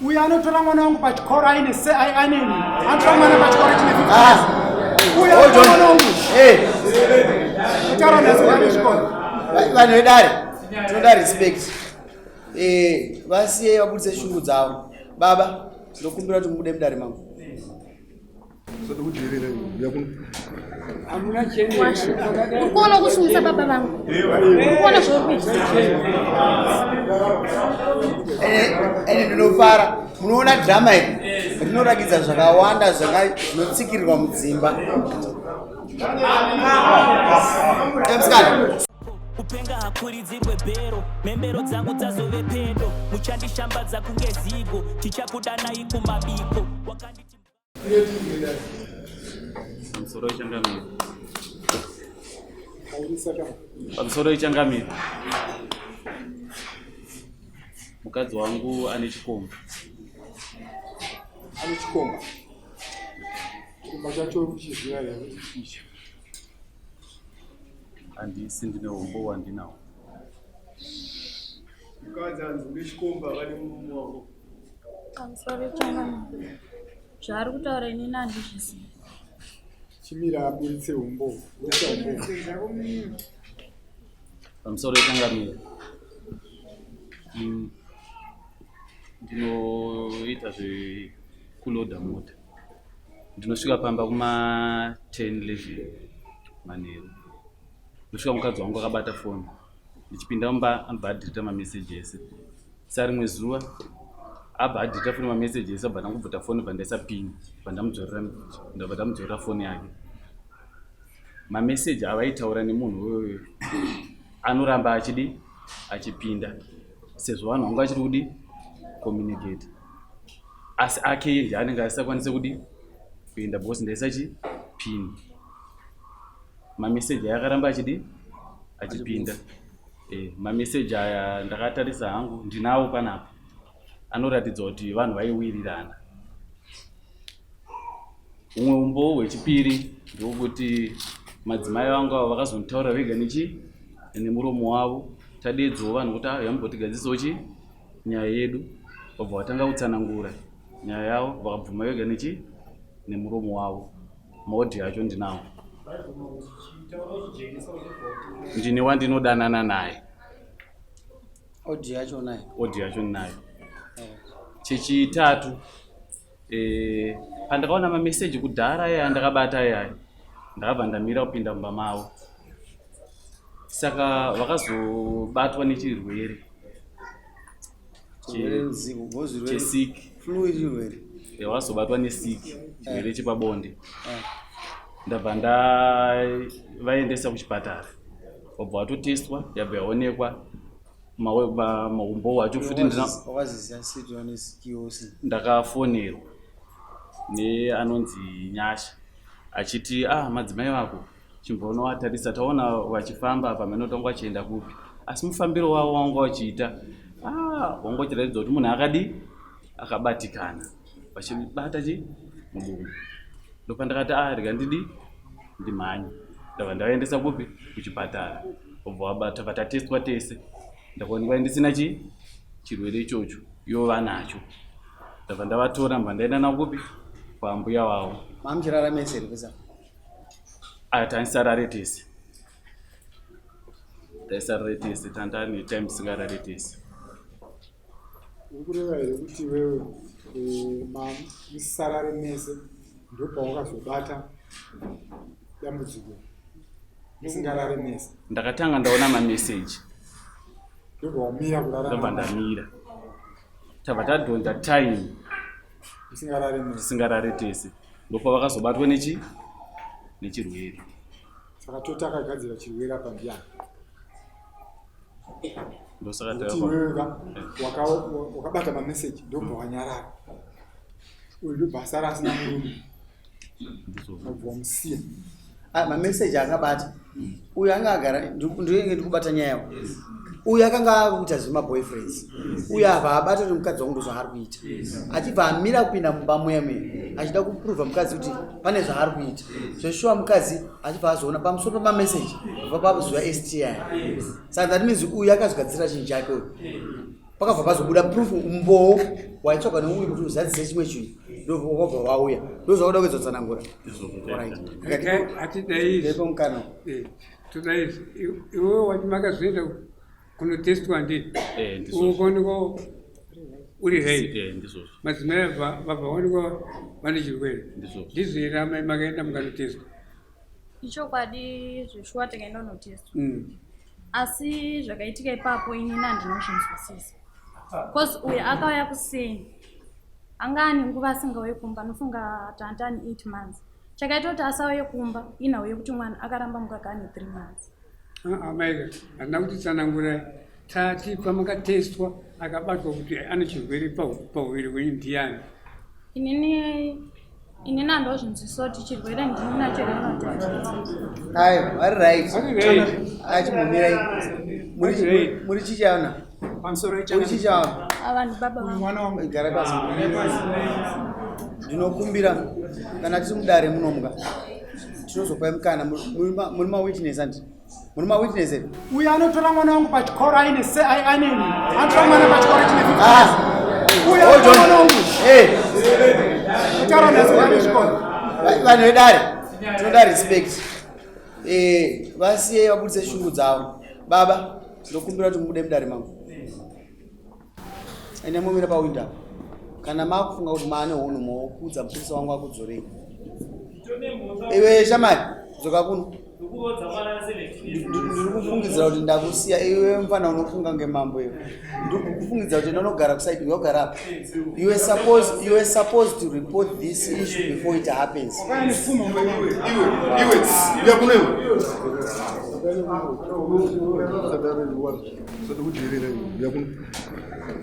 Uyo anotora mwana wangu pachikoro aine se aine anotora mwana pachikoro chine 50 years. Uyo anotora mwana wangu. Eh. Kutaura nhasi pane chikoro. Vanhu vedare tinoda respect. Eh, vasiyei vabudise shungu dzavo. Baba, ndinokumbira kuti mubude mudare mangu. Uri kuona kusungisa baba vangu, uri kuona zvauri kuita. Ene ndinofara munoona drama iri rinorakidza zvakawanda zvinotsikirirwa mudzimba. Musikana. Kupenga hakuridzirwe bhero, mhembero dzangu dzazove pedo, muchandishambadza kunge zigo, tichakudanai kumabiko. Wakanditi Pamusoro ichangamiro. Pamusoro ichangamiro. Mukadzi wangu ane chikomba. Ane chikomba. Chikomba chacho uchiziva here kuti chii? Handisi ndine umbo hwandinawo. Mukadzi anzi une chikomba vane murume wako. Pamusoro changamire. Zvaari kutaura inini handizvizivi. Chimira aburitse umbo. Buritsa umbo. Pamusoro changamire. Ndinoita zvekuloda mota. Ndinosvika pamba kuma 10 11 manheru. Ndosvika mukadzi wangu akabata foni. Ndichipinda mumba anobva adhirita mameseji ese. Sarimwe zuva abva adhirita foni mameseji ese abva ndangobvuta foni bva ndaisa pini bva ndamudzorera ndabva ndamudzorera foni yake. Mameseji avaitaura nemunhu uyoyo anoramba achidi achipinda sezvo vanhu vanga vachiri kudi communicate asi ake iye ndiye anenge asisakwanise kudi kuenda because ndaisa chi pin mameseji aya akaramba achidi achipinda e, mameseji aya ndakatarisa hangu ndinawo panapa anoratidza kuti vanhu vaiwirirana Umwe umbowo hwechipiri ndokuti madzimai vangu ava vakazonditaura vega nechi nemuromo wavo tadeedzawo vanhu kuti ah, yambotigadzisawo chi nyaya yedu vabva vatanga kutsanangura nyaya yavo vakabvuma vega nechi nemuromo wavo maodhi acho ndinawo ndine wandinodanana naye Audio yacho unayo? Audio yacho ndinayo. Chechitatu eh, pandakaona mameseji kudhara aya andakabata aya ndakabva ndamira kupinda mumba mavo saka vakazobatwa nechirwere chesiki vakazobatwa nesiki chirwere chepabonde eh. ndabva ndavaendesa kuchipatara vabva vatotestwa yabva yaonekwa maumbowo acho futi ndakafonerwa neanonzi Nyasha achiti ah madzimai vako chimbonovatarisa taona vachifamba apa mheno tanga vachienda kupi asi mufambiro wavo wanga wachiita ah wanga uchiratidza kuti munhu akadii akabatikana vachibata chi mudumbu ndopandakati ah rega ndidi ndimhanye ndabva ndavaendesa kupi kuchipatara obva wabata vatatestwa tese ndakaonekwa ndisina chi chirwere ichocho ivo vanacho ndabva ndavatora mbva ndaenda navo kupi kwambuya wavo mamuchirara mese here pesa aya taisarare tese taisarare tese tandane time tisingarare tese Uri kureva here kuti iwewe eh, musarare mese ndopawakazobata dambudziko musingarare mese? Ndakatanga ndaona mameseji ndobva wamira kurara, ndobva ndamira, tabva tadhonza time musingarare mese, tisingarare tese, ndopavakazobatwa nechi nechirwere. Saka toti akagadzira chirwere apa ndiani? Ndosaka Kuti iwewe ka wakabata mameseji ndobva wanyarara uyu ndobva asara asina murume wabva wamusiya. Ah, mameseji akabata uyu anga agara ndinenge ndikubata nyaya yavo uyu akanga akuita zvemaboyfriends uyu abva abata kuti mukadzi wangu ndozvaari kuita achibva amira kupinda mumba muya muya achida kupruvha mukadzi kuti pane zvaari kuita zveshuwa mukadzi achibva azoona pamusoro pemameseji bva pakuziva sti saka that means uyu akazvigadzira chinhu chake uyu. Pakabva pazobuda proof umbowo waitsvagwa neuyu kuti uzadzise chimwe chinhu ndobva wauya. Ndozvakuda kuedza kutsanangura. Alright. Hatidai izvi. Ndipo mukana. Eh, toda izvi. Iwewe wati makazoenda kunotestwa ndi. Eh, ndizvozvo. Ukaonekwa uri right. Eh, ndizvozvo. Madzimai vabva vaonekwa vane chirwere. Ndizvozvo. Ndizvo here amai makaenda mukanotestwa? Ichokwadi zveshuwa takaenda kunotestwa. Asi zvakaitika ipapo inini handina kuzvinzwisisa. Cause uyu akauya kuseni. Anga ane nguva asingauye kumba nofunga tanga ane 8 months. Chakaita kuti asauye kumba inhau yekuti mwana akaramba mukaka ane 3 months. Ah, amaika handina kuti tsanangurai. Tati pamakatestwa akabatwa kuti ane chirwere pahuviri hwenyu ndiani? Inini inini handozvinzwisisa kuti chirwere ndini nacho here kana kuti handina. Ayo, vari right. Vari right. Achimbomirai. Vari right. Muri chichaona? Pamusoro Muri chichaona? Ava ndi baba vangu. Mwana wangu. Gara pasi. Ndinokumbira kana tiri mudare munomuka tinozopai mukana muri mawitness andi muri mawitness here? Uyu anotora mwana wangu pachikoro aine se aine anotora mwana pachikoro chine 15 Ah. Uyu Hold anotora on. mwana wangu. Hey. Kutaura nhasi pane chikoro. Vanhu vedare tinoda respect. Eh, vasiyei vabudise shungu dzavo. Baba, ndinokumbira kuti mubude mudare mangu. Ende mumire pawindow. Kana makufunga kuti maane hunhu mokuudza mupurisa wangu akudzorei. Iwe shamari, dzoka kuno. Ndiri kufungidzira kuti ndakusiya iwe mfana unofunga ngemambo iwe. Ndiri kufungidzira kuti ndinogara kusaidi wogara apa. You were supposed to report this issue before it happens. Iwe, iwe, kuno iwe.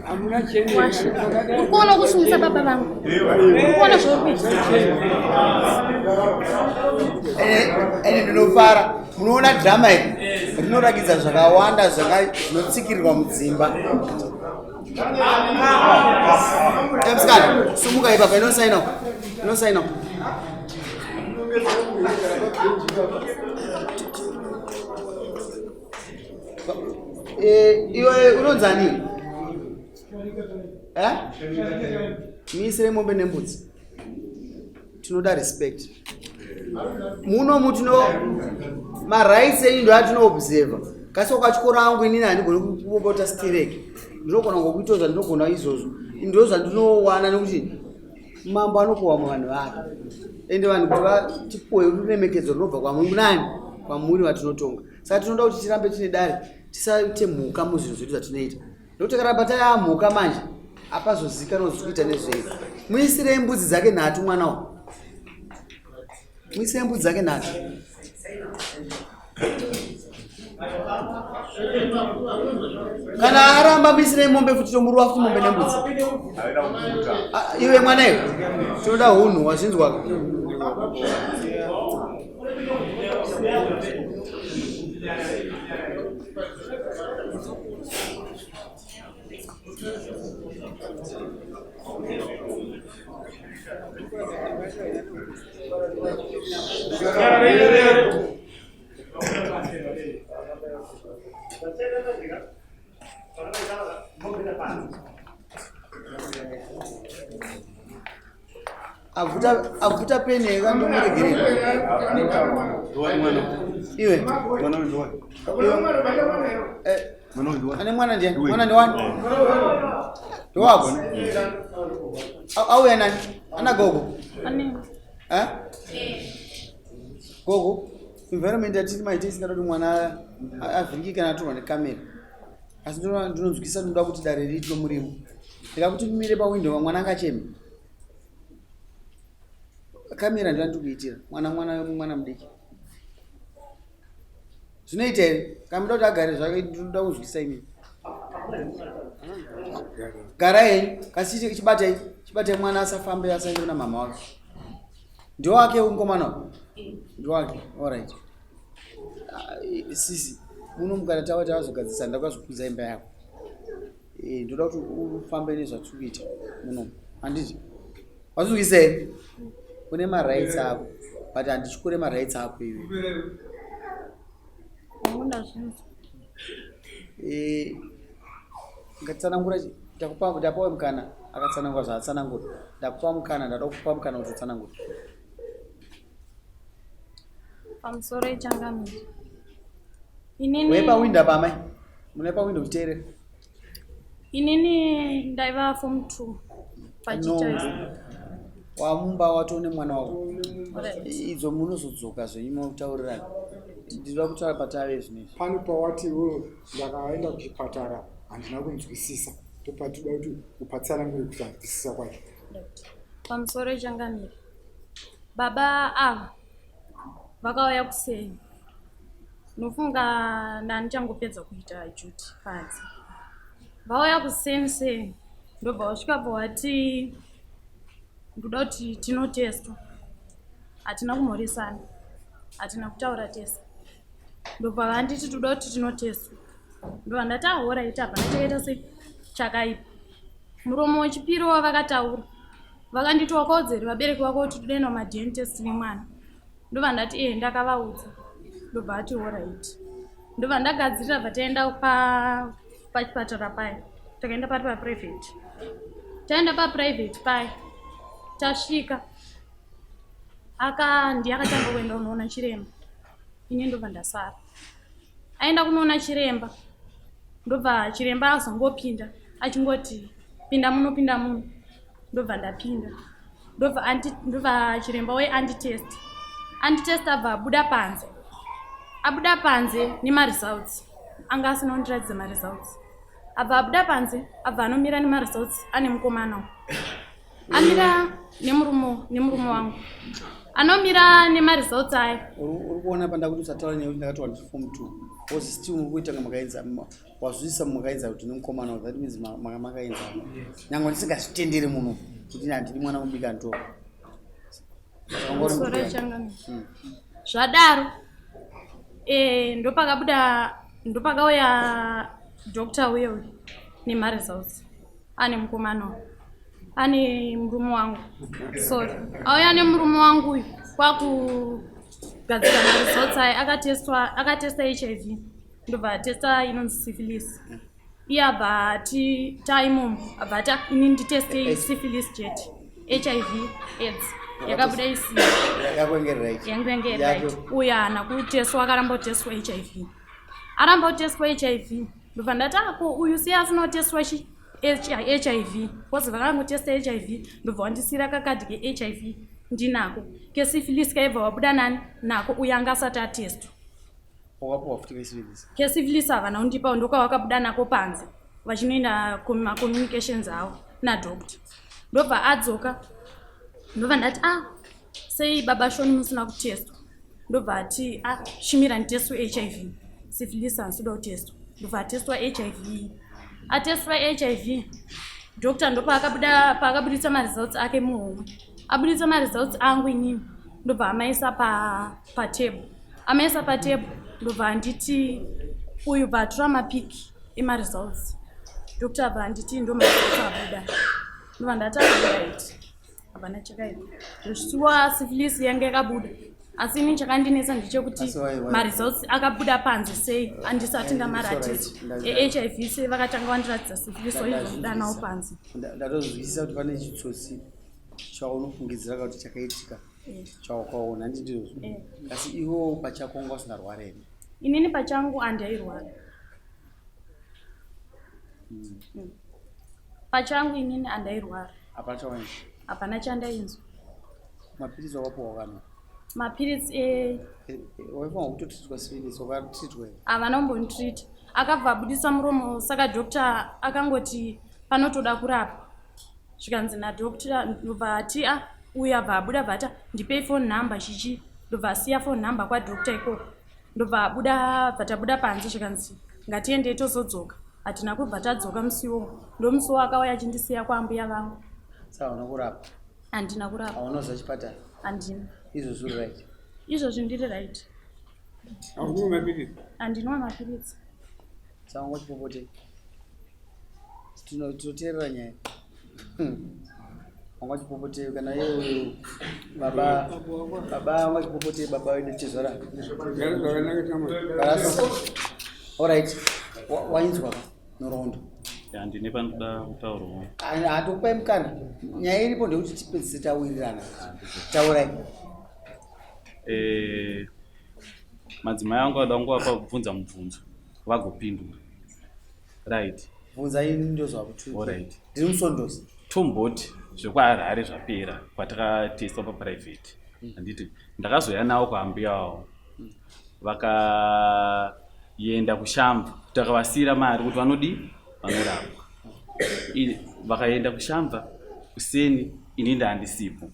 Hamuna chene. Washe. Uri kuona kusungisa baba vangu. Uri kuona zvauri kuita. Ene ndinofara. Munoona drama iri rinoratidza zvakawanda zvinotsikirirwa mudzimba. Musikana, sumuka ipapa, inosaina. Inosaina. Iwe unonzani? Eh? Miisire mombe nembudzi. Tinoda respect. Muno mutino marights enyu ndo atinoobserva. Kasi ukachikoro angu inini handigoni kupopota stereki. Ndinogona ngokuita zvandinogona izvozvo. Ndo zvandinowana nekuti mambo anopuwa vanhu vake. Ende vanhu kuti vatipuwe ruremekedzo runobva kwamuri nani? Kwamuri vatinotonga. Saka tinoda kuti tirambe tine dare, tisaite mhuka muzvinhu zvedu zvatinoita. Nekuti tikaramba tayamhuka manje, apazozikanwa kuti tiri kuita nezvei. Muisirei mbudzi dzake nhatu mwana uyu. Muisirei mbudzi dzake nhatu. Kana aramba muisirei mombe futi tomuruwa futi mombe nembudzi. Iwe mwana iwe, tinoda hunhu wazvinzwa. Avuta peni yeka ndomuregerera. Iwe. Ane mwana ndiani? Mwana ndi wani? Ndi wako? Auya nani? Ana gogo? Ane. Eh? Gogo, environment yatiri maite isingada kuti mwana avhiringike kana atorwa nekamera. Asi ndinonzwisa ndinoda kuti dare riitwe murimo. Ndika kuti mumire pawindow mwana angacheme. Kamera ndiyo yandiri kuitira. Mwana, mwana, mwana mudiki. Zvinoita here? Kana muda kuti agare zvake, ndinoda kunzwisa imini. Gara henyu, kasi chibatai, chibatai mwana asafambe asaende kuna mama wake. Ndiwo wake mukomana uyu? Ndiwo wake. All right. Sisi, muno mukana tawa tavazogadzisa ndakazokudza imba yako. Ndoda kuti ufambe nezvatiri kuita muno. Handiti? Wazvinzwisa here? Une marights ako, but handityore marights ako iwe. Ngatitsanangura ndakupa ndapawe mukana akatsanangura zvaatsanangura. Ndakupa mukana ndada kukupa mukana kuti utsanangure. Pamusoro ichangamire. Inini Wepa window apa amai. Mune pa window kuteerera. Inini ndaiva form 2 pachitaisa. No. Wamumba watone mwana wako. Idzo munozodzoka zvenyu motaurirana. Ndinoda kutaura patave zvinezvi. Pano pawati iwewe ndakaenda kuchipatara handina kunzwisisa ndopatinoda kuti upatsanangure kusanzwisisa kwacho. Pamusoro ichangamire. Baba ava vakauya kuseni nofunga ndandichangopedza kuita duty panze vauya kuseni seni ndobva wasvika pawati ndoda kuti tinotestwa hatina kumhoresana hatina kutaura tese ndobva vanditi toda kuti tinotestwa ndobva ndati ahoraiti hapana chakaita sei chakaipa muromo wechipiri wavakataura vakanditi wakaudza here vabereki vako kuti toda enda kumadna test nemwana ndobva ndati ee ndakavaudza ndobva ati horaiti ndobva ndagadzirira bva taenda pachipatara paya takaenda pari paprivate taenda paprivate paya tasvika aka ndiye akatanga kuenda kunoona chiremba ini ndobva ndasara aenda kunoona chiremba ndobva chiremba azongopinda achingoti pinda muno pinda muno ndobva ndapinda ndobva ndobva chiremba we anditest anditest abva abuda panze abuda panze nemaresults anga asina kundiratidza maresults abva abuda panze abva anomira nemaresults ane mukomana amira nemurume nemurume wangu anomira nemaresults aya uri kuona pandakuti usataura nyaya kuti ndakatowa ndiri form 2 because still muri kuita nga makaenza wazviisa makaenza kuti nemukomana that means makaenza nyangwe ndisingazvitendere muno kuti handidi mwana mudiki anditora Zvadaro eh, ndopakabuda ndopakauya doctor uye uyu nemaresults ane mukomana uyu ane murume wangu sorry auya nemurume wangu uyu kwakugadzira maresults aya akatestwa akatesta hiv ndobva atesta inonzi syphilis iye abva ati taimomo abva ati ah, ini nditeste syphilis chete hiv aids yakabuda isina yange right uyo haana kutestwa akaramba kutestwa hiv aramba kutestwa hiv ndobva ndati ako ah, uyu siye asina kutestwa chi hiv bcause vakangotesta hiv ndobva wandisiira kakadhi kehiv ndinako kesyphilis kaibva wabuda nani nako uyo anga asati atestwa wakapuwa futi kesyphilis kesyphilis havana kundipa ndokawakabuda nako panze vachinoenda kumacommunications avo nadoctor ndobva adzoka ndobva ndati ah sei baba shoni musina kutestwa ndobva ati ah chimira nditestwe hiv syphilis handisuda kutestwa ndobva atestwa hiv atestwa hiv doctor ndopaakabuda paakabuditsa maresults ake muhomwe abuditsa maresults angu inini ndobva amaisa patable pa amaisa patable ndobva anditi uyu bva atora mapiki emaresults doctor abva anditi ndo maresults abuda ndobva ndati right hapana chakaipa zvoshuwa syphilis yange yakabuda asi ini chakandinetsa ndechekuti maresults akabuda panze sei andisati ndamaratidza ehiv sei vakatanga vandiratidza syphilis oizobuda nawo panze ndatozwisisa kuti pane chitsotsi chaunofungidzira kuti chakaitika eh. chawakaona handi ndizvozvo eh. asi iwewo pachako wanga usingarware here inini pachangu andairwara Pachangu inini andairwara. Hapana chawainzwa? Hapana chandainzwa. Mapiritsi wakapuwa wakanwa? Mapiritsi e eh, waifanirwa kutotreatwa syphilis wakatreatwa here? Havana kumbonditreat. Akabva abudisa muromo saka doctor akangoti panotoda kurapwa. Zvikanzi nadoctor ndobva ati a ah, uyu abva abuda bva ati ah, ndipei phone number chichi ndobva asiya phone number kwadoctor ikoko. Ndobva abuda bva tabuda panze zvikanzi ngatiendei tozodzoka. Hatina kubva tadzoka musi iwowo. Ndomusi waakauya achindisiya kwaambuya vangu. Saka hauna kurapwa? Handina kurapwa. Hauna kuziva chipatara? Handina. Izvozvi uri right? Izvozvi ndiri right. Haunwi mapiritsi? Handinwa mapiritsi. Saka wanga uchipopotei? Tinoteerera nyaya. Wanga uchipopotei kana iye uyu baba baba wanga uchipopotei baba wedu tezvara. Alright. Wainzwa ka nhoroondo. Ya, ndine panoda kutaurawo. Hatokupai mukana. Nyaya iripo ndekuti tipedzise tawirirana. Taurai. Eh, madzimai angu ada kungova kubvunza mubvunzo vagopindura. Right. Bvunzai ndozvakuti. Alright. Ndiri musondosi. Tomboti zvekwaHarare zvapera kwatakatestwa paprivate. Handiti ndakazouya nawo kwaambuya wavo. Vakaenda kushamva takavasiira mari kuti vanodii vanorapwa. Vakaenda kushamva kuseni ini ndaandisipo.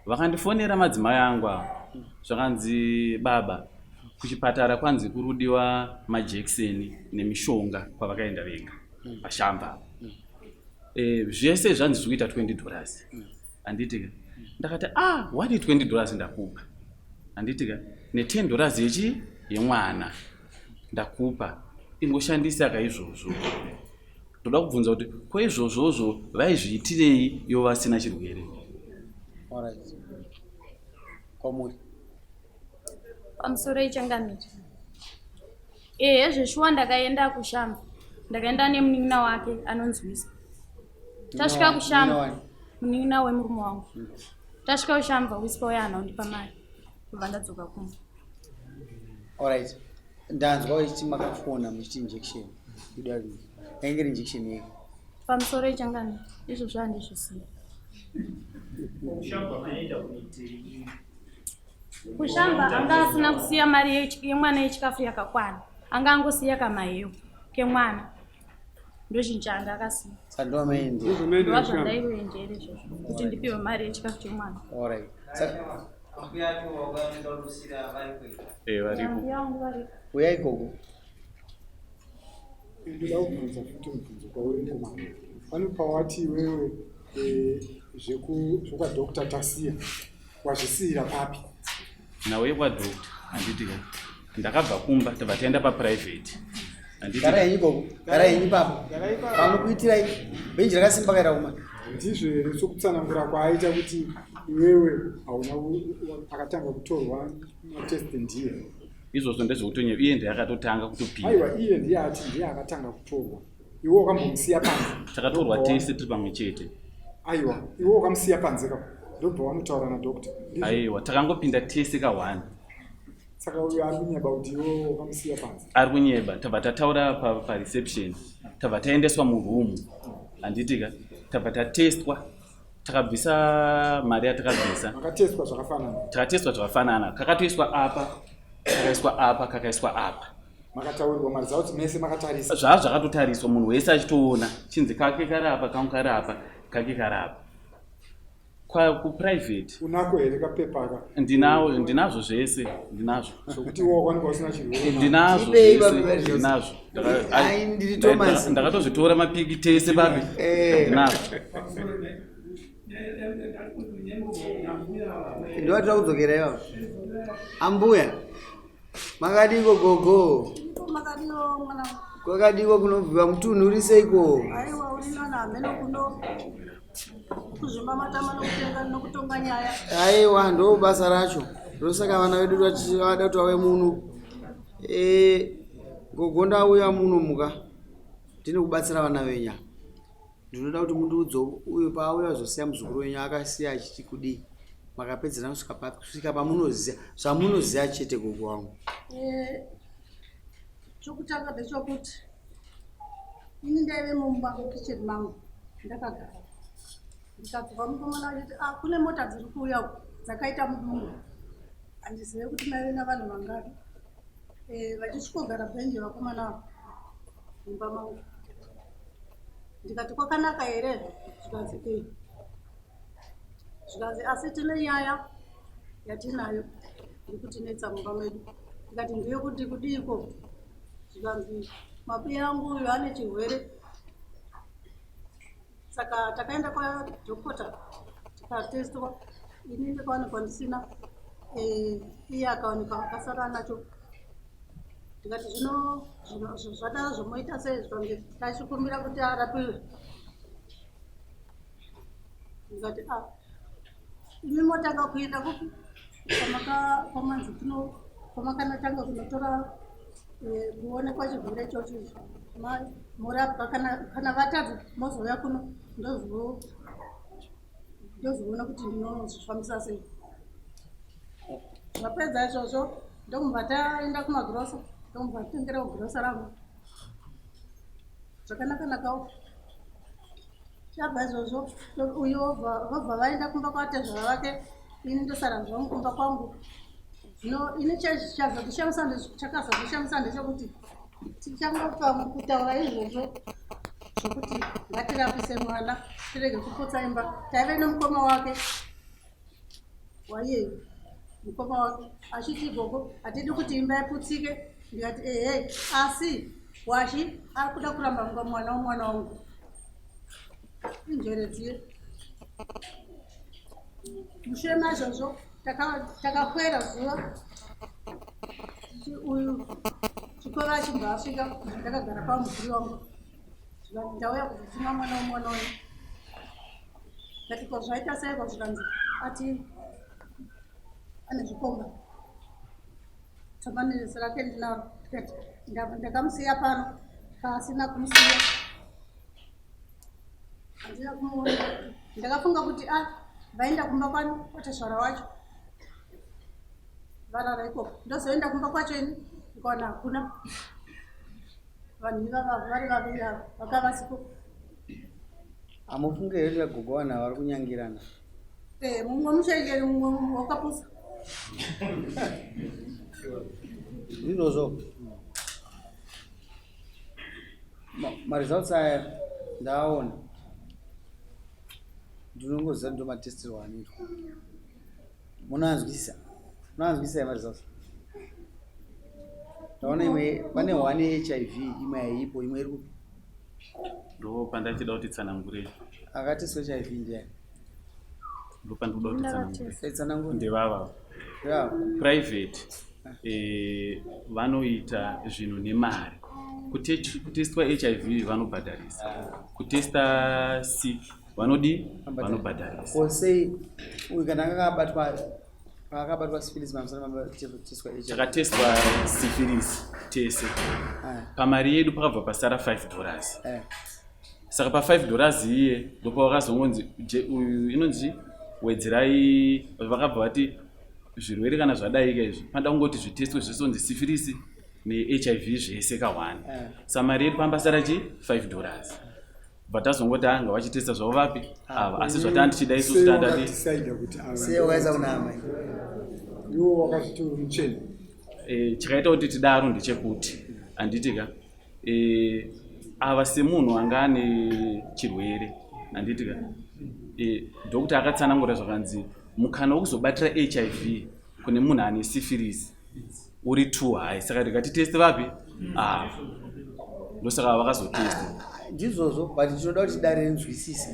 Vakandifonera madzimai angu ava zvakanzi baba kuchipatara kwanzi kurudiwa majekiseni nemishonga kwavakaenda vega pashamba. Zvese zvanzi zviri kuita 20 dollars. Handiti ka? Ndakati ah wadi 20 dollars ndakupa. Handiti ka? Ne 10 dollars yechi yemwana ndakupa. Ingoshandisa ka izvozvo. Ndoda kubvunza kuti ko izvozvozvo vaizviitirei ivo vasina chirwere? Alright. Kwamuri. Pamusoro ichangamire. Ehe zveshuwa ndakaenda kushamba. Ndakaenda nemunin'ina wake anonzi Whisper. Tasvika kushamba munin'ina wemurume wangu. Tasvika kushamba Whisper uya haana kundipa mari. Ndobva ndadzoka kumba. Alright. Ndanzwa uchiti makafona muchiti injection. Yainge iri injection yei? Pamusoro ichangamire. Izvozvo handizvisiyi. Kushamba anga asina kusiya mari yemwana yechikafu yakakwana. Anga angosiya kamaheu kemwana. Ndochinhu chaanga akasiya. Saka ndovamaende. Ndova zvandaivoendera izvozvo kuti ndipiwe mari yechikafu chemwana. Alright. Saka Varipo. Mbuya vangu varipo. Uyai gogo. Ndoda kubvunza futi mubvunzo kwauri mukomana. Pane pawati iwewe zvekwadoctor tasiya wazvisiyira papi? Nhau yekwadoctor handiti ka ndakabva kumba tabva taenda paprivate. Handiti Garai henyu gogo. Garai henyu ipapo. Panokuitirai bhenji rakasimba kaira kuma. Ndizvo here sokutsanangura kwaaita kuti iwewe hauna akatanga kutorwa matest ndiye? Izvozvo ndezvekutonyepa. Iye ndiye akatotanga kutopinda. Aiwa, iye ndiye ati ndiye akatanga kutorwa. Iwe wakambomusiya panze. Takatorwa tese tiri pamwe chete. Aiwa, iwe wakamusiya panze ka. Ndobva wanotaura nadoctor. Aiwa, takangopinda tese ka one. Saka uyo ari kunyeba kuti iwe wakamusiya panze. Ari kunyeba, tabva tataura pa reception. Tabva taendeswa muroom. Handiti ka? Tabva tatestwa. Takabvisa mari yatakabvisa. Makatestwa zvakafanana. Takatestwa zvakafanana. Kakatoiswa apa, kakaiswa apa, kakaiswa apa. Makataurirwa maresults mese makatarisa. Zvaa zvakatotariswa munhu wese achitoona. Chinzi kake kari apa, kangu kari apa, kake kari apa. Kwa kuprivate. Unako here kapepa aka? Ndinawo, ndinazvo zvese, ndinazvo. Zvokuti iwe wakwanikwa usina chirwere. Ndinazvo Tipei zvese, baba zvese. ndinazvo. Ai, ndiri Thomas. Ndakatozvitora mapiki tese papi. Ndinazvo. Ndiwatira kudzokera ivavo. Ambuya. Makadiko gogo? Makadiko mwana. Kwakadiko kunobviwa mutunhu uri seiko? Aiwa uri nana hameno kuno kuzvimba matama nokutenga nokutonga nyaya. Aiwa ndo basa racho. Ndosaka vana vedu vada kuti vauye muno. Gogo ndauya muno muka. Ndine kubatsira vana venyu. Ndinoda kuti mundiudze uyo paauya kuzosiya muzukuru wenyu akasiya achiti kudii. Makapedzerana kusvika papi kusvika pamunoziya zvamunoziya chete gogo wangu. Chokutanga ndechokuti ini ndaive mumba mukitchen mangu ndakagara ndikabva mukomana achiti ah, kune mota dziri kuuya uku dzakaita mudumbu handizive kuti maive navanhu vangani. Vachisvikogara bhenji vakomana ava mumba mangu ndikati kwakanaka here zvikanzi ee zvikanzi asi tine nyaya yatinayo iri kutinetsa mumba medu ndikati ndiyo kuti kudiiko zvikanzi mabiya angu uyu ane chirwere saka takaenda kwadhokota tikatestwa ini ndikaonekwa ndisina iye akaonekwa akasara anacho ndikati zvino zvadaro zvomoita sei zvikanzi tachikumbira kuti arapiwe ndikati a imi motanga kuenda kupi kwamanzi kuno kwamakanatanga kunotora Eh, kuonekwa chirwere ichocho ichi morapwa kana vatadza mozouya kuno ndozoona kuti ndinozvifambisa sei vapedza izvozvo ndomubva taenda kumagirosa ndomubva tengera kugirosa rangu zvakanaka nakawo chabva izvozvo uyo vobva vaenda kumba kwatezvara vake ini ndosara zvangu kumba kwangu zvino ini chakazondishamisa ndechekuti tichangopa kutaura izvozvo zvokuti ngatirapise mwana tirege kuputsa imba taive nemukoma wake waiyeyu mukoma wake achiti gogo hatidi kuti imba iputsike ndikati ehe asi washi ari kuda kuramba nga mwana womwana wangu injere dziye mushure maizvozvo takakwera zuva uyu chikoro achibva asvika ndakagara pamubvuri wangu ndauya kuzotuma mwana womwana uyu ndati ko zvaita seiko zvikanzi ati ane zvikomba tsamaniriso rake ndinaro tikati ndakamusiya pano paasina kumusiya handina kumuona ndakafunga kuti a ah, vaenda kumba kwani kwatezvara wacho varara ikoko ndozoenda kumba kwacho ini ndikaona hakuna vanhu ivava vari vaviri ava vakavasiko Hamufunge here kuti gogo vanhu ava vari kunyangirana? Eh, mumwe mushengeri mumwe wakapusa. Ndizvozvo. Maresults aya ndaaona. Ndinongoziva ndo matestirwo anoitwa. Munoanzwisisa? Munoanzwisisa here maresults? Ndaona imwe pane one HIV imwe haipo imwe iri kupi? Ndo pandachida kuti tsanangurei. Akatestwa HIV ndiani? Ndo pandikuda kuti tsanangurei. Tsanangure. Ndevava. Yeah. Private eh, vanoita zvinhu nemari. Kutestwa HIV vanobhadharisa. Kutesta sick vanodi vanobhadharisa. Ko sei uyu kana anga akabatwa paakabatwa syphilis mamusana mabateswa HIV. Takatestwa syphilis tese. Ah. Pamari yedu pakabva pasara 5 dollars. Eh. Saka pa 5 dollars iye ndopawakazongonzi uyu inonzi wedzerai vakabva vati zvirwere kana zvadaika izvi panoda kungoti zvitestwe zvese onzi syphilis neHIV zvese ka one. Eh. Saka mari yedu pambasara chi 5 dollars. Bva tazongoti anga vachitesta zvavo vapi ava asi zvatanga tichida isusu tandati Sei wakaisa kuna amai? Iwo wakazviti uri mutsvene. Eh, chakaita kuti tidaro ndechekuti handiti ka eh, ava semunhu anga ane chirwere handiti ka eh, doctor akatsanangura zvakanzi mukana wekuzobatira hiv kune munhu ane syphilis uri too high saka tikati teste vapi ava ndosaka vakazotesta ndizvozvo but tinoda kuti dare rinzwisise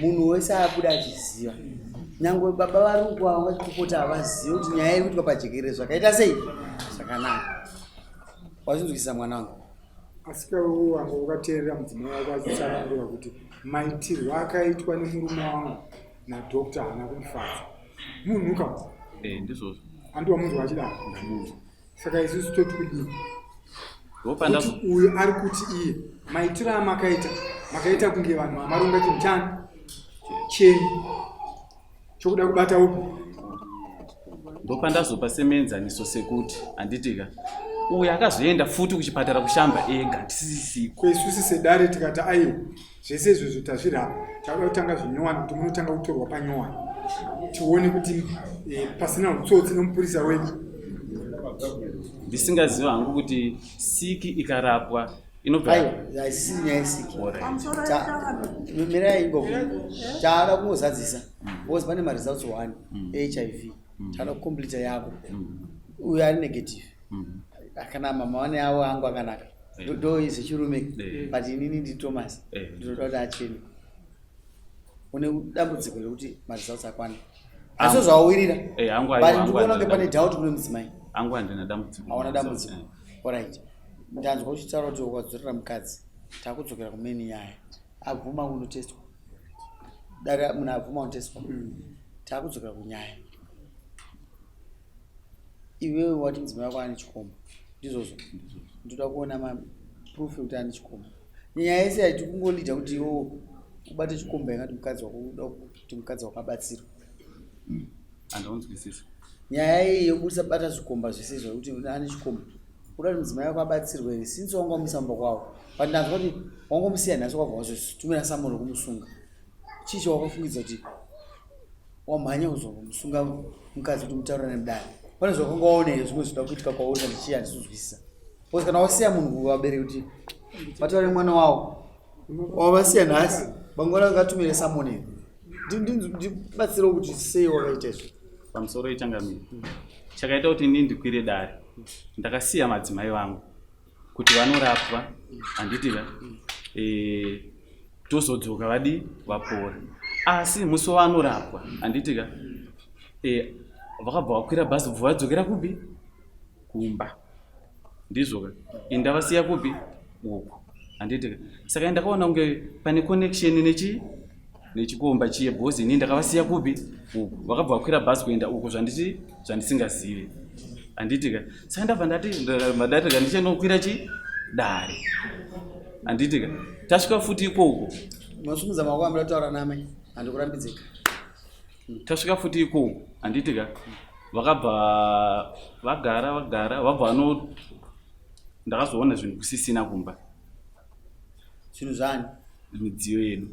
munhu wese abuda achiziva nyangwe baba vari kukwava vachipopota havazivi kuti nyaya iri kuitwa pajekerere zvakaita sei zvakanaka wazvinzwisisa mwana wangu Asi kawo wanga wakateerera mudzimai wako achitsanangura kuti maitirwo akaitwa nemurume wangu nadoctor haana kundifadza. Munhu ka Eh, ndizvozvo. Handi wamunzwa achidaro? Ndamunzwa. Saka isusu toti kudii? Ndopanda Kuti uyu ari kuti iye maitiro amakaita makaita kunge vanhu vamaronga chinhu chani chenyu chokuda kubata upi ndopandazopa semuenzaniso sekuti handitika uyu akazoenda futi kuchipatara kushamba ega tisisiko isusu sedare tikati aiwa zvese izvozvo tazvirapa takuda kutanga zvinyowani kuti munotanga kutorwa panyowani tione kuti eh, pasina utsotsi nomupurisa wedu ndisingaziva hangu kuti siki ikarapwa inobva aiwa haisisiri nyaya yesiki mirai ingo taada kungozadzisa because pane maresults one hiv taada kucompleta yako uyo ari negative kana mama vane avo angu akanaka ndo zvechirume but inini ndi thomas ndinoda kuti achene une dambudziko rekuti maresults akwana asi zvawawirira but ndikuona kunge pane doubt kune mudzimai angu handina dambudziko hauna dambudziko orit ndanzwa uchitaura kuti ukadzorera mukadzi takudzokera kumeni nyaya abvuma kunotestwa dare munhu abvuma kunotestwa takudzokera kunyaya iwewe wati mudzimai wako ane chikomba. Ndizvozvo. Ndoda kuona ma proof ekuti ane chikomba. Nyaya yese yaiti kungolida kuti iwo ubate chikomba yakati mukadzi wako uda kuti mukadzi wako abatsirwe. Andaunzwisisa. Nyaya iyi yekubudisa bata zvikomba zvese izvo kuti ane chikomba. Uda kuti mudzimai wako abatsirwe here since wanga wamuisa mumba kwavo. But ndanzwa kuti wangomusiya nhasi wabva wazotumira samuro kumusunga. Chii chawakafungidza kuti wamhanya kuzomusunga mukadzi kuti mutaurane mudare pane zvawakanga waona here zvimwe zvinoda kuitika kwauri kana chii handisizwisisa bcause kana wasiya munhu kuvabereki kuti vataure mwana wavo wavasiya nhasi mangwana angatumire samoni ndibatsirewo kuti sei wakaita izvo pamusoro ichangamire chakaita kuti ini ndikwire dare ndakasiya madzimai vangu kuti vanorapwa handiti ka eh, tozodzoka vadi vapora asi musi wavanorapwa handiti ka eh, vakabva vakwira bhazi bva vadzokera kupi kumba ndizvo ka ini ndavasiya kupi uku handiti ka saka ndakaona kunge pane connection nechi nechikomba chiye bhozi ini ndakavasiya kupi uku vakabva vakwira bhazi kuenda uku zvanditi zvandisingazive handiti ka saka ndabva ndati ndati ka ndichenokwira chi dare handiti ka tasvika futi ikoko masumudza maoko amira taura namai handikurambidzika tasvika futi ikoko handiti ka vakabva vagara vagara vabva vano ndakazoona zvinhu kusisina kumba zvinhu zvani midziyo yedu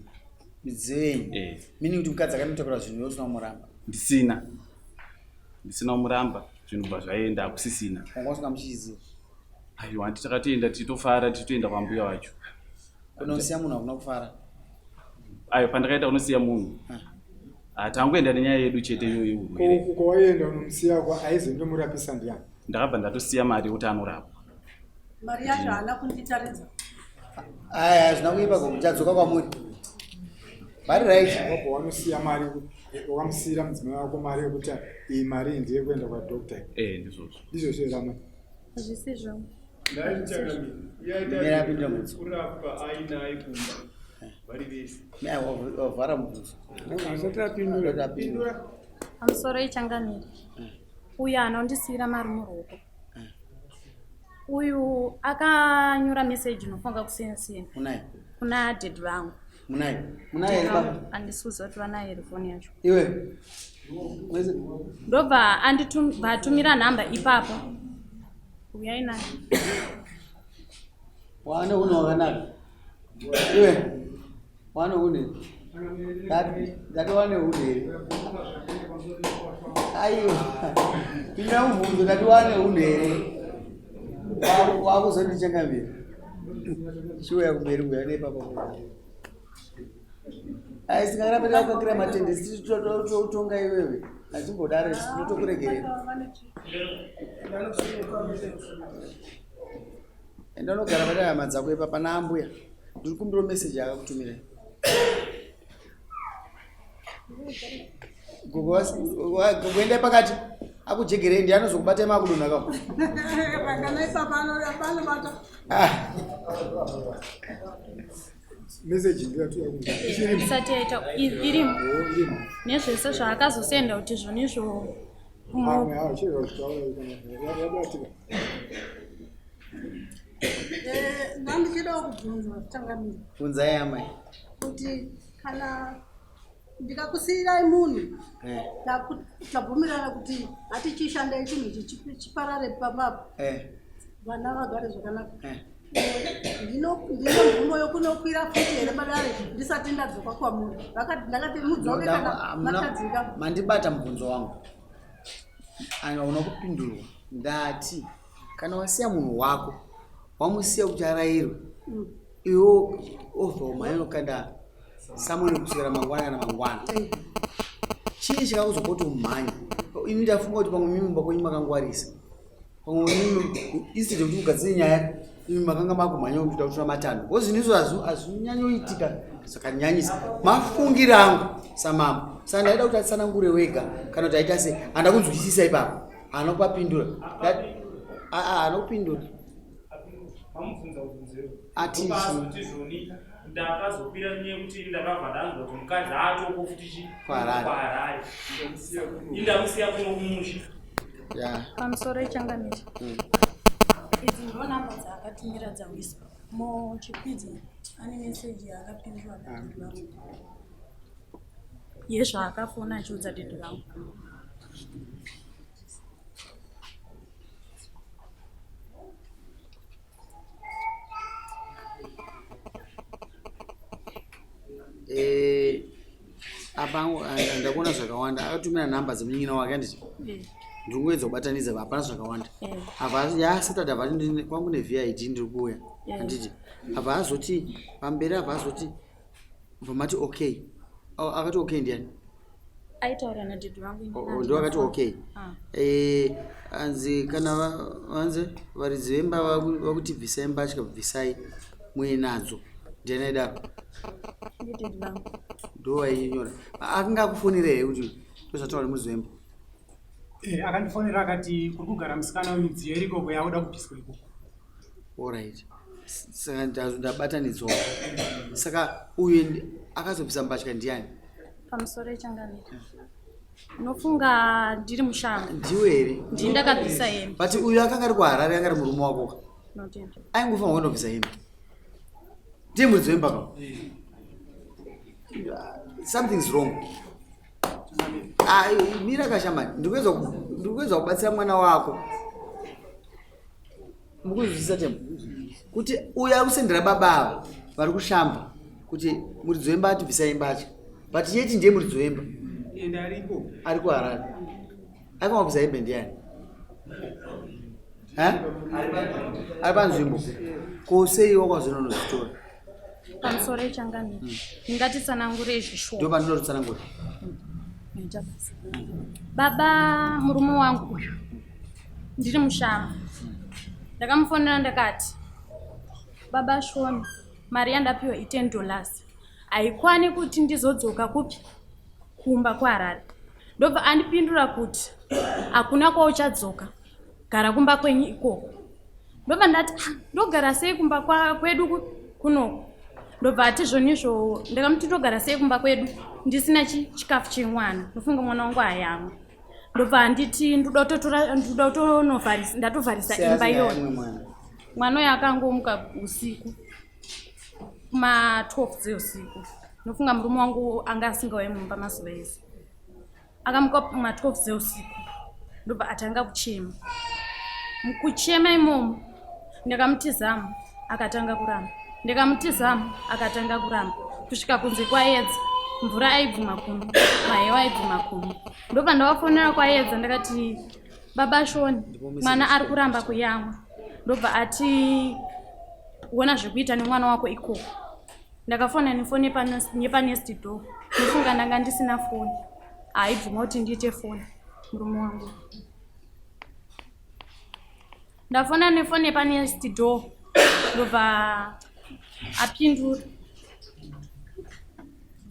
midziyo yenyu eh. meaning kuti mukadzi akanotakura zvinhu iwe usina kumuramba ndisina ndisina kumuramba zvinhu bva zvaenda hakusisina wanga usina muchiziva aiwa handi takatoenda tichitofara tichitoenda kwambuya wacho kunosiya munhu hakuna kufara ayo pandakaita unosiya munhu ah. Tangoenda nenyaya yedu chete iyoyo yeurwere. Ko kwawaienda unomusiya ko aizondomurapisa ndiani? Ndakabva ndatosiya mari yekuti anorapwa. Mari yacho haana kunditaridza. Aya hazvina kuipa ko muchadzoka kwamuri. Vari right. Wabva wanosiya mari wakamusiyira mudzimai wako mari yekuti iyi mari iyi ndeyekuenda kwadoctor. Eh ndizvozvo. Ndizvozvo here amai? Zvisizvo. Mira apindura mubvunzo. Kurapwa ainaye kumba vari vese. Wavhara mubvunzo. Asati apindura. Pamusoro ichangamire. Uyu anondisiira mari muruoko. Uyu akanyora message inofunga kuseni-seni. Unaye. Kuna daddy vangu. Munaye. Munaye here baba? Handisi kuziva kuti vanaye here foni yacho. Iwe. Ndobva anditumira nhamba ipapo. Uyai naye. Wane unhu wakanaka. Iwe. Wane unhu. Ndati wane unhu here? Aiwa. Pinda mubvunzo ndati wane unhu here? Wakuzondichangamira. Chiuya kumberi kuya nepapa. Ai singarambe takakira matende titotonga iwewe. Hatimbodaro tinotokuregerera. Enda unogara pane hama dzako ipa pana ambuya. Ndiri kumbira message yakakutumirai. Gogo gogo endai pakati akujegerei ndiye anozokubatai makudonha ka. Ah. Message ndiyo yatuya Isati yaita irimo. Nezvese zvaakazosenda kuti zvonizvo. Pamwe hawo chero zvitaura yabatika. Eh, ndandichidawo kubvunza changamire. Bvunzai amai. Kuti kana ndikakusiyirai munhu eh. tabvumirana kuti hatichishandai chinhu ichi chiparare pambapo eh. vana vagare zvakanaka eh. Ndine mvumo yokunokwira futi here padare ndisati ndadzoka kwamuri ndakati mudzoke kana matadzika mandibata mubvunzo wangu hauna kupindurwa ndati kana wasiya munhu wako wamusiya kuti arairwe mm. iwo obva umhanya unokanda samoni kusvikira mangwana kana mangwana chii chikakuzopa kuti umhanye ini ndafunga kuti pamwe mimi mumba kwenyu makangwarisa pamwe mimi instead yekuti mugadzire nyaya imi makanga makumhanya kuita kutora matanho because zvinhu izvo hazvinyanyoitika zvakanyanyisa mafungiro angu samambo saka ndaida kuti atsanangure wega kana kuti aita sei handa kunzwisisa ipapo haana kupapindura haana kupindura ati ndakazokwira nyaya yekuti ndakabva ndanzwa kuti mukadzi atoko futi chi kuharare indamusiya kuno kumusha pamusoro ichangamire mm. Idzi ndo namba dzaakatumira dzawiswa mochikwidza ane meseji yaakapindura nadhedhi vangu yezvaakafona achiudza dhedhi vangu. Eh, apa ndakuona zvakawanda akatumira nhamba dzemunin'ina wake handiti eh. ndiri kungoedza kubatanidza hapana zvakawanda eh. apa ya saturday apa kwangu nevid ndiri kuuya handiti apa azoti pamberi apa azoti bvamati okay akati okay ndiani aitaura nadhedhi vangu oh, oh, ndo akati okay ah. eh, anzi kana vanzi varidzi vemba vakuti bvisai mbatya bvisai muinadzo ndiani aidaro ndo vainyora akanga akufonera here kuti ndozvataura nemuridzi wemba eh, akandifonera akati kuri kugara musikana wemidziyo irikoko yakuda kubviswa ikoko Alright. Saka ndabatanidzwa. Saka uyu akazobvisa mbatya ndiani? Pamusoro echangamire. Unofunga ndiri mushango. Ndiwe here? Ndini ndakabvisa hembe. But uyu akanga ari kuHarare anga ari murume wako ka. Notenda. Aingofanira kundobvisa hembe. Ndiye muridzi wemba ka. Something's wrong. Ah, mira kashamani, ndikuedza kubatsira mwana wako. mukuzwisisa tembo kuti uyo ari kusendera baba ava vari kushamba kuti muridzi wemba atibvisai mbatya but yeti ndiye muridzi wemba ari kuharare aifanira kubvisa hembe ndiyani ari panzvimbo ko sei wakwazvinonozvitora pamusoro echangamire hmm. ndingatitsanangure izvi shuwa ndo pandinoda kutsanangura baba murume wangu uyu ndiri mushama ndakamufonera ndakati baba shoni mari yandapiwa i10 dollars haikwani kuti ndizodzoka kupi kumba kuharare ndobva andipindura kuti hakuna kwauchadzoka gara kumba kwenyu ikoko ndobva ndati ah, ndogara sei kumba kwedu kunoku ndobva ati zvonizvo ndakamuti ndogara sei kumba kwedu ndisina chikafu chemwana ndofunga mwana wangu ayamwa ndobva handiti ndoda kutotora ndoda kutonovharisa ndatovharisa imba iyoyo mwana uyo akangomuka usiku kuma 12 dzeusiku ndofunga murume wangu anga asingauye mumba mazuva ese akamuka kuma 12 dzeusiku ndobva atanga kuchema mukuchema imomo ndakamuti zamu akatanga kuramba ndikamuti zamu akatanga kuramba kusvika kunze kwaedza mvura aibvuma kuno mahewa aibvuma kuno ndobva ndavafonera kwaedza ndakati baba shoni mwana ari kuramba kuyamwa ndobva ati wona zvekuita nemwana wako ikoko ndakafona nefoni yepanest door ndofunga ndanga ndisina foni haibvuma kuti ndiite foni murume wangu ndafona nefoni yepanest door ndobva apindura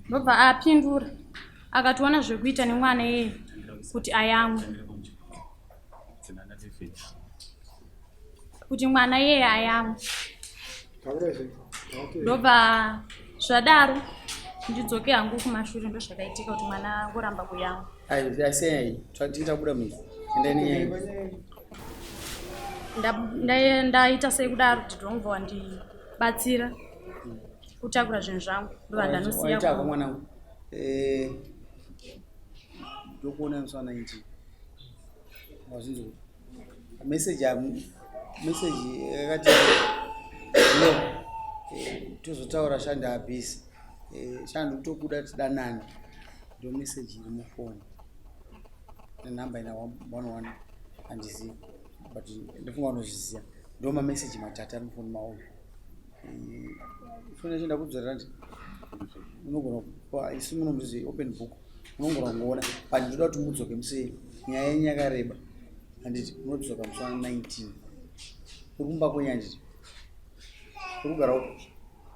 ndobva apindura akationa zvekuita nemwana iyeye kuti ayamwe kuti mwana iyeye ayamwe ndobva zvadaro ndidzoke hangu kumashure ndozvakaitika kuti mwana angoramba kuyamwa ndaita sei kudaro kuti ndonobva wandibatsira kutakura zvinhu zvangu ndobva ndanosiya mwanangu eh, ndokuona musi wa 19 wazvinzwa message message yakati no eh, tozotaura shanda abhisi eh, shanda tokuda tidanane ndo message iri mufoni nenhamba ina 11 handizivi but ndofunga unozviziva ndo mameseji matatu ari mufoni maoyo eh, foni yacho ndakudzorera ndi unogona kupa isu munomuzi open book unogona kungoona but ndoda kuti mudzoke musi nyaya yenyu yakareba handiti munodzoka musi wa 19 uri kumba kwenyu handiti uri kugara uko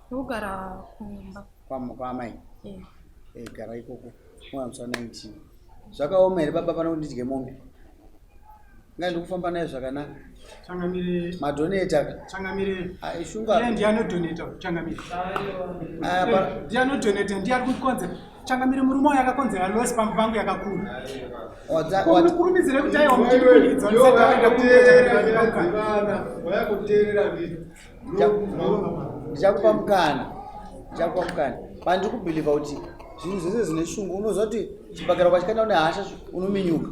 kugara kumba kwaamai eh. eh, gara ikoko mwana musi wa 19 zvakaoma here baba pano kuti ndidye mombe nga ndikufamba naye zvakanaka changamire madoneta ka changamire ah, ishunga ndiye anodoneta changamire ah, ndiye anodoneta ndiye ari kukonza. Changamire, murume uyu akakonzera loss pamba pangu yakakura. Mukurumidzire kuti aiwa muchikurumidzwa ndisati ndaenda kuteerera. Wayakuteerera ndini. Ndichakupa mukana, ndichakupa mukana. Pandiri kubhilivha kuti zvinhu zvese zvine shungu, unoziva kuti chibhakera ukachikanda une hasha unominyuka.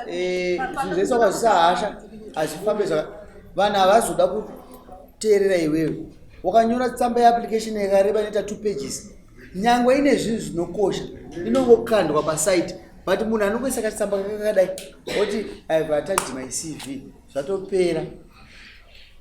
Eh, zvinhu zvese wakazvisa hasha hazvifambe zvaka vanhu havazoda kuteerera iwewe wakanyora tsamba yeapplication yakareba inoita two pages nyangwe ine zvinhu zvinokosha inongokandwa pasite, but munhu anongoisa katsamba kakadai oti, "Ihave attached my CV," zvatopera.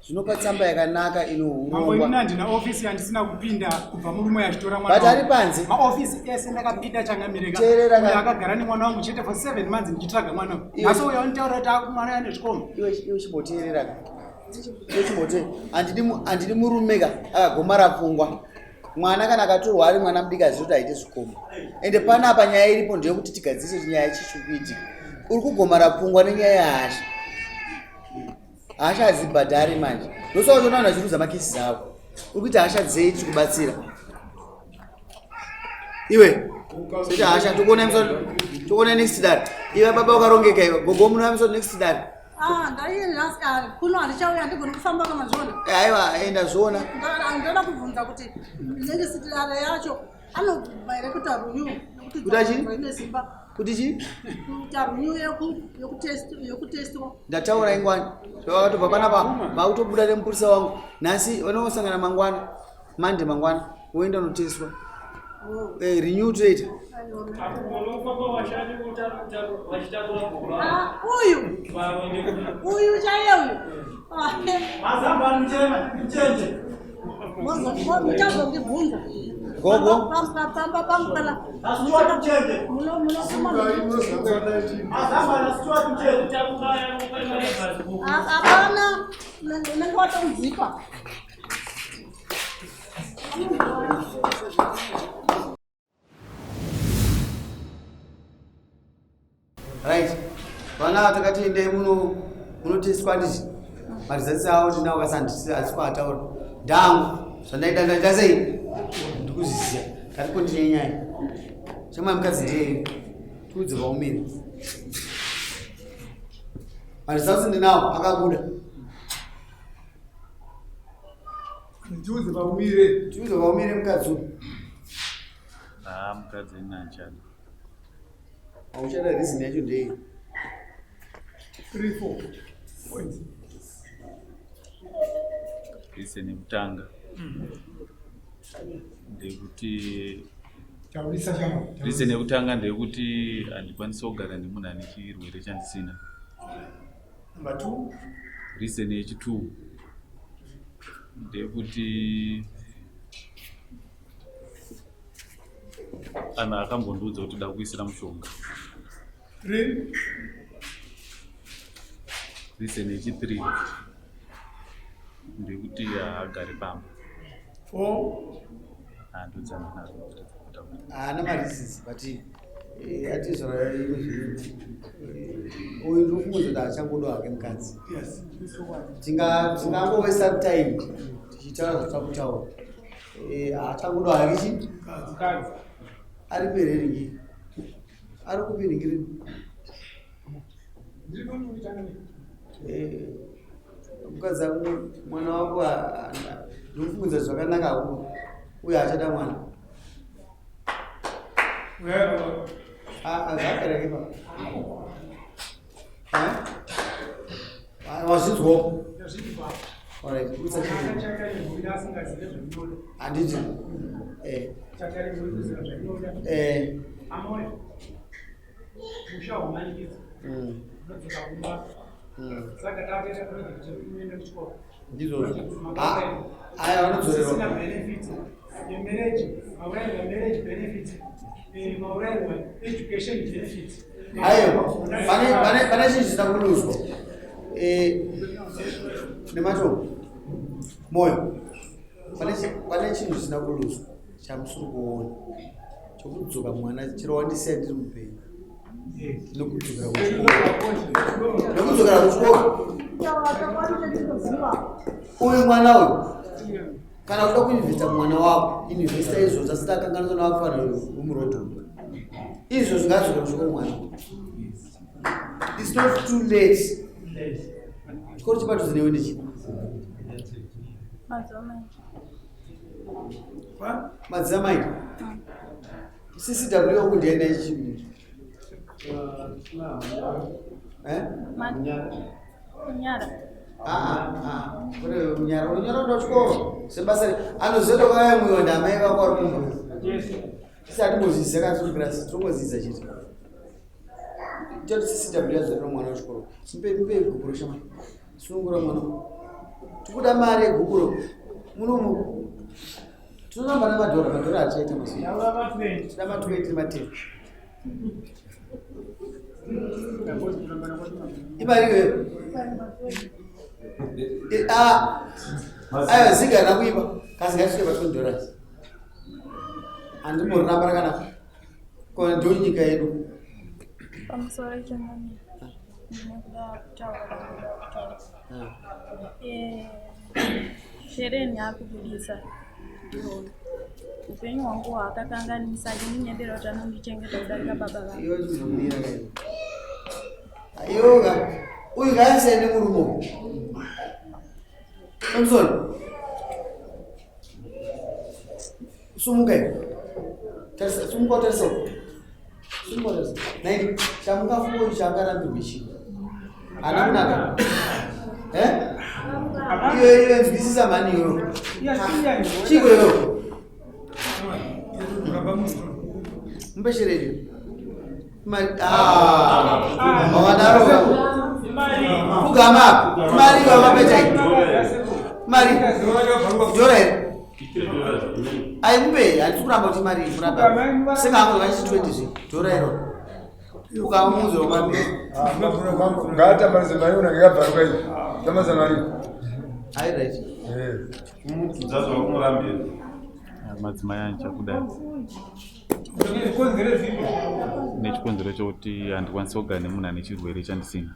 Zvinopa tsamba yakanaka. Mambo, ini inohurongwa. Handina ofisi yandisina kupinda kubva murume achitora mwana But wangu. ari panze. Maofisi ese ndakapinda, changamireka. Teerera Uyo akagara nemwana wangu chete for 7 months ndichitsvaga mwana wangu. Asi uyo anitaura kuti mwana ane zvikoma. Iwe chimboteerera ka, iwe chimbote. Handidi murume ka akagomara pfungwa. Mwana kana akatorwa ari mwana mudiki azivi kuti aite zvikoma. Ende panapa nyaya iripo ndeyekuti tigadzirise kuti nyaya chichi kuitika. Uri kugomara pfungwa nenyaya yehasha. Hasha hadzibhadhari manje, ndosaka uchiona vanhu vachiruza makesi avo. Uri kuita hasha dzei? Tiri kubatsira iwe soita hasha. Tokuona musoro, tokuona next dare. Iwe baba wakarongeka, iwe gogo munoya musoro next dare. Ah, ndaiye nhasi, ah, kuno handichauya, handigoni kufamba kamazviona. Eh, aiwa, enda zviona. Ndoda kubvunza kuti next dare yacho anobva here kuita renew nekuti Kuita chii? ine simba. Kuti chii? Kuita renew yekutestiwa. Ndataura ingwani, vakatobva panapa vakutobuda nemupurisa wangu nhasi. Vanosangana mangwana, mande mangwana woenda unoteswa. Eh, renew toita. Ah, uyu uyu chaiye uyu. Mazambani muchema muchenje. Muchazondibvunza. Gogo. Pamba pangu kana munofuma. Mazambani Stuart muchenje. Hapana unenge watomuzipa. Right, vana takati endei muno munoteswa nditi maresults avo tinawo kasi handisi kuataura ndangu zvandaida. Ndaita sei? Ndikuzviziva. Tati continue nyaya. Chamai mukadzi ndiyeyo, tiudze paumire. Maresults ndinawo akabuda. Tiudze paumire. Tiudze paumire, mukadzi uyu. Haa, mukadzi ini handichada. Hauchada, reason yacho ndei? 3 4 points. Reason yekutanga ndeyekuti Taurisa chama. Reason yekutanga ndeyekuti handikwanisi kugara nemunhu ane chirwere chandisina. Number 2. Reason yechi2 ndeyekuti anhu akambondiudza kuti da kuisira mushonga. 3. Reason yechi3 ndeyekuti haagari pamba. 4. Handodzana nazvo. Haana mareasons, but atizvara uyu ndikufunga kuti achangodo hake mukadzi. Yes. Tingangovesa time tichitaura zvatakutaura. Haachangodo hake chi ari pereringi ari kupi nhingirini. Mukadzi ako, mwana wako, ndikufungudza zvakanaka ako uye achada mwana. Zvakareke pa wazvinzwawo. Alright, handiti? Musha humanikidza, unodzoka kumba, saka tatoita project inoenda kuchikoro. Ndizvozvo. Aya vanodzorerwa. Sisina benefit yemarriage, maurayirwa marriage benefit, maurayirwa education benefit. Aiwa, pane chinhu chisina kuluzwa nematombo moyo. Pane chinhu chisina kuluzwa chamusiri kuona chokudzoka mwana chero wandisiya ndiri mupenyu nekudzokera kuchikoro, nekudzokera kuchikoro. Uyu mwana uyu, kana uchida kuinvesta mwana wako. Investa izvozvo asati akanganiswa navafanira vumurodho. Izvozvo ngaadzoke kuchikoro mwana. It's not too late. Chikoro chepadhuze newe ndechi? Madzamai. CCW yokundienda ichi. Eh? Kunyara. Ah, ah, kune kunyara, unyara ndo chikoro. Sebasa anozoenda kwaya mwiwa ndamai vako ari kumba. Sisi atimbozviziva kana tiri kurasi, tinongoziza chete. Chero CCW yazorera mwana wechikoro. Mupe mupe gupuro shama. Sunungura mwana. Tikuda mari yegupuro. Munomu tinoramba nemadhora, madhora hatichaita mazuva. Tinoda ma20 ma10. Imari iyoyo. Ah. Ayo ziga rakuipa. Kasi ngatisvike pa 20 dollars. Handimboramba rakanaka. Ko ndo nyika yedu. Pamusoro changamire. Ndine kuda kutaura kuda kutaura. Eh, shereni akubudisa ndihoyo. Upenyu hwangu hwakakanganisa achindinyebera kuti anondichengeta kudarika baba vangu. Iwe chimbomira kai. Iyoga. Uyu ngaasiyane nemurume uyu. Thompson. Sumuka iwe. Tarisa, sumuka utarisa uko. Sumuka utarisa. Nai, chamungafunga uyu chaangarambirwe chii? Hana kunaka. Eh? Iyo iyo nzwisisa mhani iyoyo. Chiko iyoyo. Mupe shereni. Mari ah. Mawadaro. Kugama. Mari wakapetai. Mari. Dora here. Ai mupe, handisi kuramba kuti mari muramba. Seka hangu vachi 20 zve. Dora iro. Kugama muzo wamape. Ngaatambanise mari unenge yakabvaruka iyi. Tambanisa mari. Ai right. Mudzazi wakumurambira. Madzimai andichakudai nechikonzero chekuti handikwanisi kugara nemunhu ane chirwere chandisina.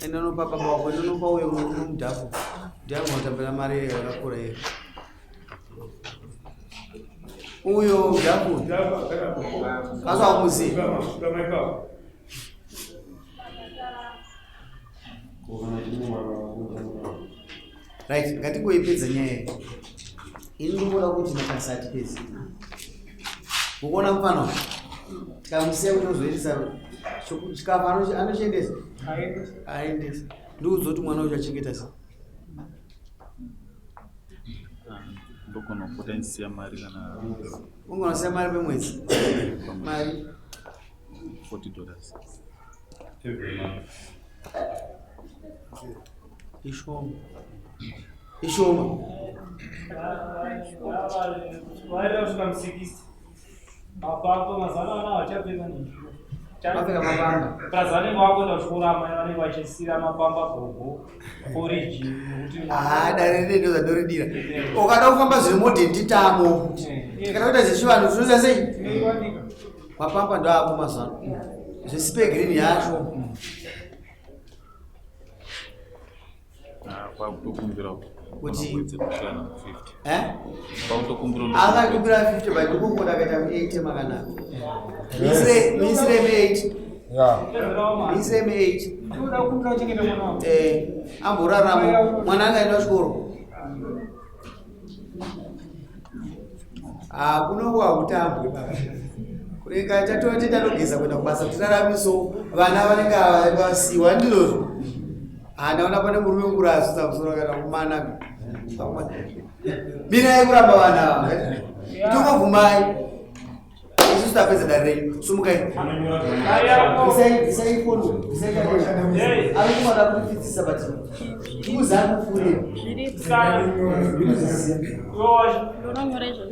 Enda unopa baba wako, enda unopa uyo mudhafu. Ndiye anotambira mari yakakura iyo. Uyo mudhafu. Kaso haumuzivi. Right, ngatingoipedza nyaya iyi. Ini ndikuona kuti mabasa atipedzi. Mukuona mufana uyu? Tikamusiya kuti ozoendesa chikafu anochiendesa? Aendesa. Ndiudze kuti mwana uyu achengeta sei? Ndogona kupota ndisiya mari kana Ungona siya mari pemwedzi? Mari 40 dollars. Every month. Ishoma. Ishoma. Vaida kusvika mu60 apapo mazano ana vachapfeka Vapfeka mapamba. Plus vanenge vakuenda kuchikoro amai vanenge vachisira mapamba gogo poriji nekuti Ah, dare rine ndo zvandoridira. Ukada kufamba zviri modern titamo. Tikada kuita zvechivanhu tinoita sei? Mapamba ndo ako mazuva ano. Zvesipe green yacho. Ah, kwakutokumbira Kuti- wedzera kusvika na 50. Eh? Kwakutokumbira Akakumbira 50 but ndikukuona akaita 80 makanaka. Misire misire 8. Misire 8. Eh, amborarama mwana angaenda kuchikoro. Ah, kuno kwakutambwe baba. Kureka tatoti tatogeza kuenda kubasa kuti tiraramiso vana vanenge vasiwa ndizvozvo. Ah, ndaona pane murume mukuru asutsa musoro kana kumana. Mirai kuramba vana ava. Tongobvumai. Isusu tapedza dare renyu. Sumukai. Bvisai bvisai foni. Bvisai dare. Ari kumada kutipfidzisa but ndikuzana kupfuurira. Ndinonyora izvozvo.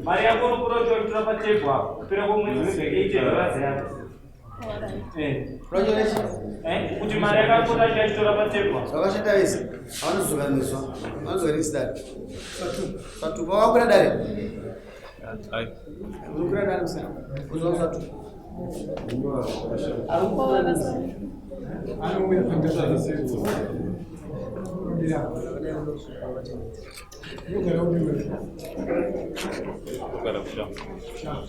Mari yako unokura uchitora patebho apo kupera kwemwedzi wega 80 dollars yako. Kuti mari yakakura achitora patebho apo. Zvakashata vese vanodzoka nezwa vanodzoka nesidare. Satu vakakwira dare. Ai. Unokwira dare musana. Unokwira satu. Anouya Unogara upi wewe? Kugara kushamba. Shamba.